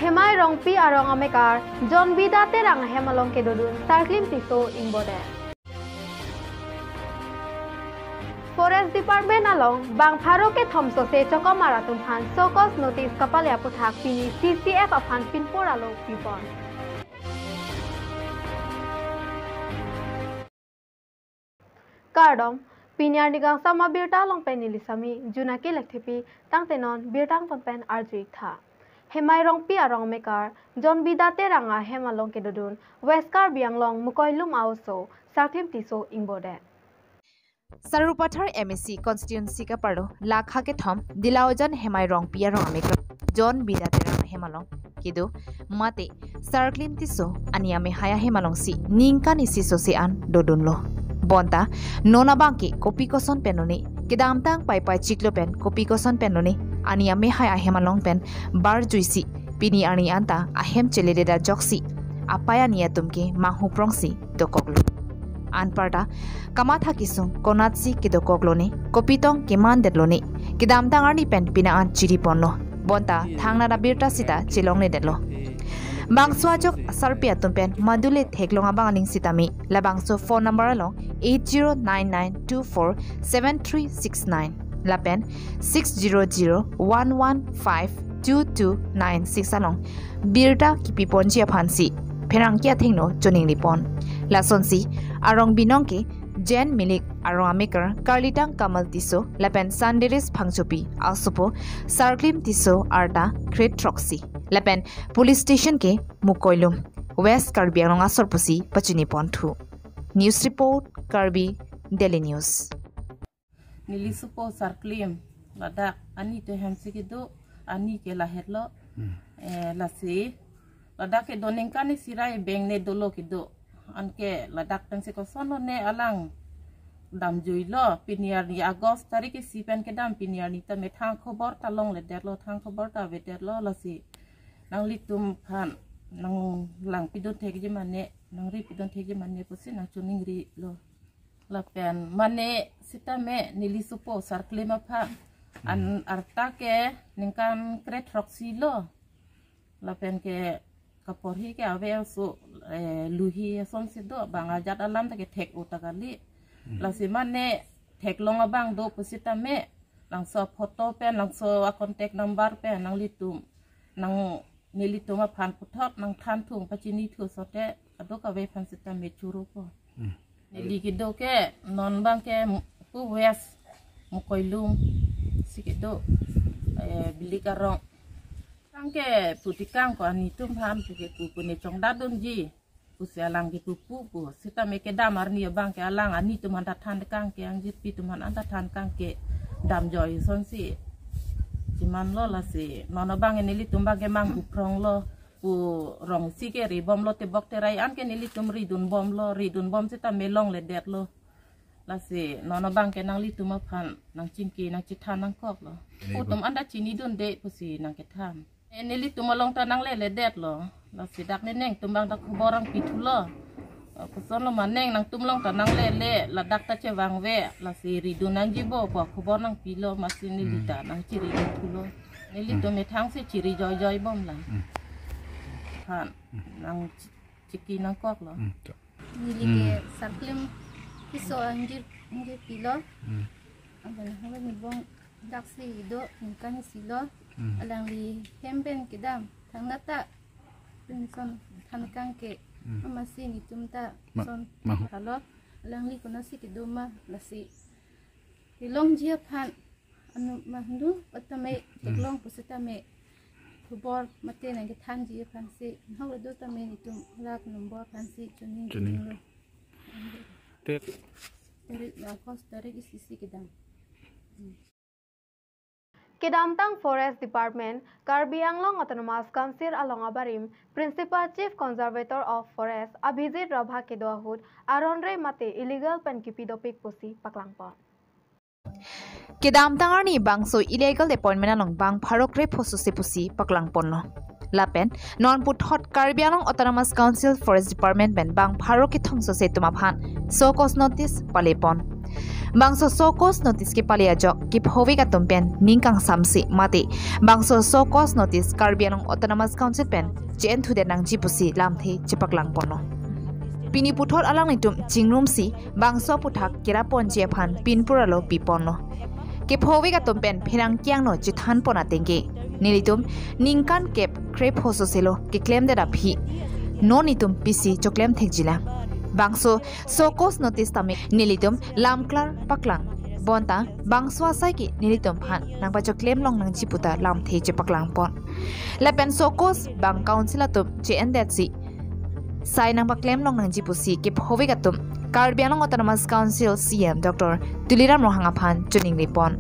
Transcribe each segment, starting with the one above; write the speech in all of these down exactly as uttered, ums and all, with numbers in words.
Hemai Rongpi arong amekar John Bida Terang ahem along kedodun Sarklim Tisso ingbodet. Forest Department along bang pharo kethom sose chokomar atum aphan show cause notice kapale aputhak pini C C F aphan pinpur alo pipon. Kardom, pini arni kangsam abirta along pen neli Sami Junaki Lekthepi. Tangte non birta angton pen arju-ik tha. Hemai Rongpi arong amekar John Bida Terang ahem along kedodun West Karbi Anglong Mukoilum a-oso Sarklim Tisso ingbodet. Sarupathar M A C constituency kaparlo lakha kethom Dilaojan Hemai Rongpi arong amekar John Bida Terang ahem along kedo mate Sarklim Tisso ani amehai ahem alongsi ningkan isi sose an dodunlo. Bonta non abangke kopi koson pen lone, kedamtang Paipai chiklo pen kopi koson pen lone ani amehai ahem along pen barjuisi pini arni anta ahem cheledet ajoksi apei ani atum ke manghuprongsi dokoklo. Anparta kamatha kesung konatsi kedokok lone, kopi tong kemandet lone, kedamtang arni pen pina an chiriponlo. Bonta thangnat abirta sita chelongledetlo. Bangso ajok sarpi atum pen madule theklong abang aning sitame labangso phone number along eight zero nine nine two four seven three six nine lapen six zero zero one one five two two nine six along birta kipiponji aphansi pherangke athengno choningripon. Lasonsi arong binong ke Jen Milik arong amekar Karlitang Kamal Tisso lapen Sanderis Phangchopi asopo Sarklim Tisso arta kre throksi lapen police station ke Mukoilum, West Karbi Anglong asor pusi pachinipon thu. News report, Karbi Daily News. Neli sopo Sarklim, ladak ani te hemsi kedo, ani ke lahet lo. Hmm. Eh, lasi ladak kedo ningkan isi ra beng ne dolo kedo. Anke ladak pensi kosonlo ne alang damjuilo, pini arni August tarik isi pen kedam, pini arni tame thang khobor ta longledetlo, thang khobor ta avedetlo, lasi nanglitum aphan nanglangpidun thekji mane, nangripidun thekji mane pusi nangchoningrilo. Lapen mane sitame neli sopo Sarklim aphan an arta ke ningkan kre throksi lo. Lapen ke kaporhi ke ave aso, eh, luhi asonsi do, bang ajat alam ta kethek-o ta kali. Hmm. Lasi mane theklong abang do pusitame, langso photo pen, langso a-contact number pen nanglitum, nang nelitum aphan puthot nangthan thung pachini thu sote, kadokave aphan sitame churupo. Hmm. Neli kedo ke non abangke pu West Mukoilum si kedo, eh, Bilik arong. Tangke putikang ko anitum aphan puke pu pune chongdadunji pusi alang ke pupu pu. Sitame kedam arni abangke alang anitum aphan ta than kangke, angjirpi atum aphan ta than kangke damjoi asonsi chimanlo, lasi non abangke nelitum abangke manghupronglo. Pu rong isi ke ribomlo, tebok terai an ke nelitum ridunbomlo, ridunbom sitame longledetlo. Lasi non abangke nanglitum aphan nangchingki nangchethan nangkoklo. Ini pu atum anta chinidunde pusi nangkethan. Eh, nelitum along ta nangleledetlo. Lasi dak ne neng atum abang ta khobor nangpithulo. Eh, kosonlo ma neng nangtum along ta nanglele, ladak ta chevangve, lasi ridun nangjibo pu khobor nangpilo, masi neli ta nangchiridun thulo. Nelitum methang si chiri joijoibomlang. Hmm. Han, nangchingki nangkoklo. Hmm, to. Neli ke Sarklim Tisso angjir, angjirpi lo. Hmm. Abang haba nibong daksi do ningkan isi lo. Hmm. Alangli hem pen kedam thangnat ta penson than kangke. Hmm. Amatsi netum ta ma-, son mahu. Halo. Alangli konatsi kedo ma lasi kelongji aphan anu mahndu otame theklong pusitame khobor mate nangkethanji aphansi, nahok do tame netum rak nombor aphansi choning choning. Choninglo. Tek. Tarik August tarik isi si kedam. Kedamtang Forest Department, Karbi Anglong Autonomous Council along abarim, Principal Chief Conservator of Forest Abhijit Rabha kedo ahut aron-re mate illegal pen kipi dopik pusi paklangpon. Kedamtang arni bangso illegal appointment along bang pharo krepho sose pusi paklangponlo. Lapen non puthot Karbi Anglong Autonomous Council Forest Department pen bang pharo kethom sose atum aphan show cause notice palepon. Bangso show cause notice kepale ajok kephovik atum pen ning kangsamse mate bangso show cause notice Karbi Anglong Autonomous Council pen che-enthudet nangji pusi lamthe chepaklang ponlo. Pini puthot alanglitum chingrumsi bangso aphuthak keraponji aphan pinpur alo piponlo. Kephovik atum pen pherangke angno chethanpon atengke nelitum ningkan kep krepho soselo keklemdet aphi non itum pisi choklem thekjilang. Bangso show cause notice tame nelitum lamklar paklang. Bonta bangso asai ke nelitum aphan nangpachoklem long nangji puta lamthe chepaklang pon. Lapen show cause bang council atum che-endetsi sai nangpaklem long nangji pusi kephovik atum Karbi Anglong Autonomous Council C E M Doctor Tuliram Ronghang aphan choningri pon.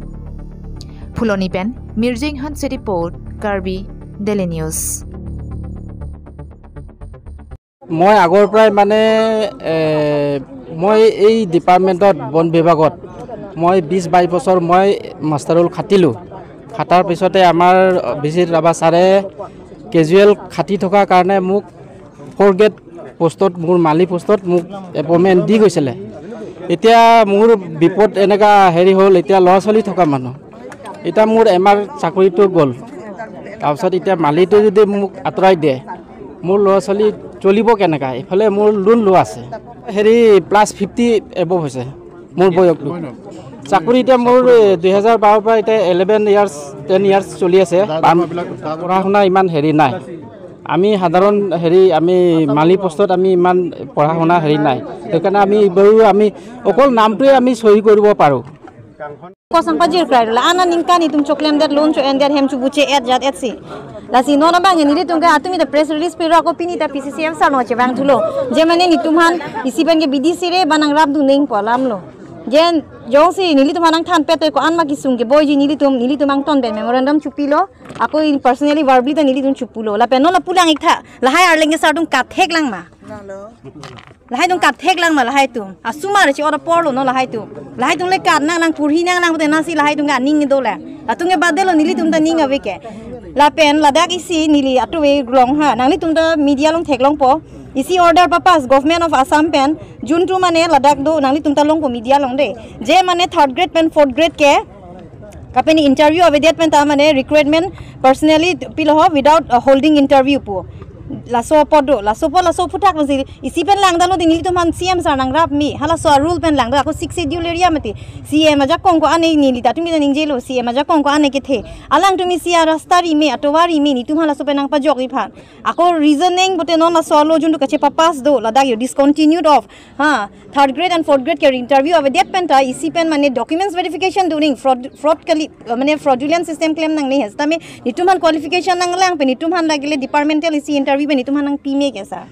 Phuloni pen Mirjing Hanse report, Karbi Daily News. মই আগৰ পৰাই মানে, এ, মই এই ডিপাৰ্টমেণ্টত, বন বিভাগত মই বিশ বাইছ বছৰ মই মাষ্টাৰ ৰোল খাটিলোঁ। খাটাৰ পিছতে আমাৰ অভিজিত ৰাভা ছাৰে কেজুৱেল খাটি থকাৰ কাৰণে মোক ফ'ৰ গ্ৰেড পোষ্টত, মোৰ মালি পোষ্টত মোক এপইণ্টমেণ্ট দি গৈছিলে। এতিয়া মোৰ বিপদ এনেকা হেৰি হ'ল, এতিয়া ল'ৰা ছোৱালী থকা মানুহ, এতিয়া মোৰ এম আৰ চাকৰিটো গ'ল, তাৰপিছত এতিয়া মালিটো যদি মোক আঁতৰাই দিয়ে, মোৰ ল'ৰা ছোৱালী চলিব কেনেকা? এইফালে মোৰ লোন লোৱা আছে, হেৰি প্লাছ ফিফটি এবভ হৈছে মোৰ বয়সটো। চাকৰি এতিয়া মোৰ, এ, দুহেজাৰ বাৰৰ পৰা এতিয়া ইলেভেন ইয়াৰ্ছ, টেন ইয়াৰ্ছ চলি আছে। পাম-, পঢ়া শুনা ইমান হেৰি নাই। আমি সাধাৰণ হেৰি, আমি মালি পোষ্টত আমি ইমান পঢ়া শুনা হেৰি নাই, সেইকাৰণে আমি এইবাৰো আমি অকল নামটোৱে আমি চহী কৰিব পাৰোঁ। Kosang pajir krai la ana ningkan itum choklemdet, loan cho-endet, hem chubu che-et jat-et si. Lasi non abang nelitum ke atum ita press release piro ako pini ta P C C F sir no chevangthulo. Je mane netum aphan isi pen ke B D C re ba nangrapdun nangpo alam lo. Je jongsi nelitum aphan nangthanpet ko-an ma kesung keboiji nelitum, nelitum angton pen memorandum chopilo. Ako in personally verbally ta nelitum chopulo. Lapen non la pulang ik tha. Lahai arleng ke sar atum kathek lang ma. Lahai atum kathek lang ma lahai atum. Asomar che-ot aporlo non lahai atum. Lahai atum le kat nang, nang purhi nang, nang pute nasi lahai atum ke aning dolang. Latum ke badelo, nelitum ta ning ave ke. Lapen ladak isi neli atuve long ha. Nanglitum ta media along theklongpo. Isi order papass Government of Assam pen. June two mane ladak do nanglitum ta longpo media along de. Je mane third grade pen fourth grade ke kapeni interview avedet pen ta mane recruitment personally pilo ho without, uh, holding interview pu. Laso apot do, laso apot, laso aphuthak masi isi pen langdamlo de nelitum aphan C M sir nangrap me. Halaso a-rule pen langdam ako Sixth Schedule area mati. C M ajakong ko-an neli ta atum kita ningjelo, C M ajakong ko-an kethe. Alangtum isi arasta rime, atovar rime, netum aphan laso pen nangpajokji aphan. Ako reasoning pute non laso alo jun do kachepapass do, ladak yo discontinued of. Ha, third grade and fourth grade ke interview avedet pen ta isi pen mane documents verification do ning, fraud, fraud kali, uh, mane fraudulent system klem nangne he. Tame netum aphan qualification nanglang pen netum aphan lagile departmental isi interview pen netum aphan nangpi me ke sir.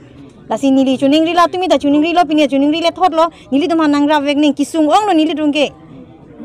Lasi neli choningrilo, tumi ta choningrilo, pini choningrilo thotlo, nelitum aphan nangrap vek ning, kesung onglo nelitum ke.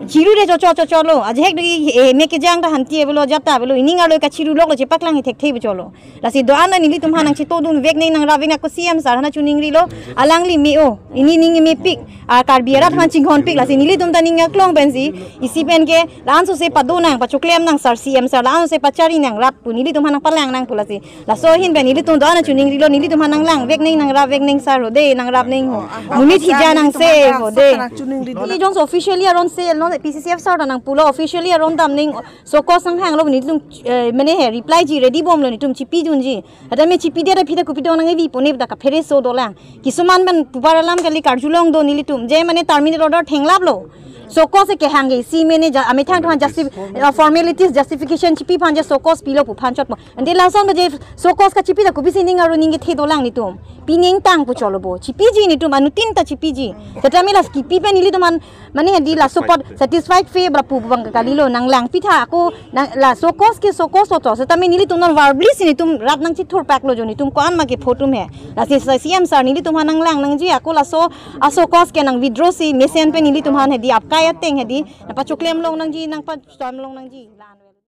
Chiru de chocho chocho lo, ajahek de, eh, me kejang ta hanti avelo, jat ta avelo, ining arlo kachiru loklo, chepaklang thekthe pu cholo. Lasi do-an ta nelitum aphan nangchetongdun vek ning, nangrap vek ning ako C M sir aphan choningrilo, alangli me-o, ili ning mepik, a Karbi arat aphan chinghonpik, lasi nelitum ta ning aklong pensi, isi pen ke, la-an sose pado nang, pachoklem nang sir, C M sir, la-an sose pachari nang, rap pu, nelitum aphan nangpalang nang pu lasi. Laso ahin pen nelitum do-an ta choningrilo, nelitum aphan nanglang vek ning, nangrap vek ning sir ho de, nangrap ning ho. Monit hija nangse ho de. Ili jongsi officially aron se, non P C C F sir ta nangpulo, officially aron dam ning, show cause nanghanglo, nelitum, eh, mane he, reply ji ready bomlo, netum chipidunji. Ada me chipidet aphi ta kopi do nang evi pone ta kaphere so dolang. Kisuman pen pupar alam kali karjulong do nelitum. Je mane terminal order thenglaplo. Show cause kehang ke isi mane ja, amethang tuhan justi-, uh, formalities, justification chipi aphan je show cause pilo pu aphan chotpo. Ante lason ba je show cause kachipi ta kopisi ning aro ning kethe dolang netum. Pi ning tang pu cholo bo. Chipiji netum, anuttin ta chipiji. Setame la kipi pen nelitum aphan mane hedi laso apot satisfied fe bra pu bang kalilo, nanglangpi tha ako nang la show cause ke show cause lo to. Setame nelitum non verbally si netum rat nangchethurpaklo jo netum ko-an ma kepho atum he. Lasi sa C M sir nelitum aphan nanglang nangji ako laso a show cause ke nang withdraw si mesen pen nelitum aphan hedi apkai ateng hedi nangpachoklem long nangji, nangpacham long nangji.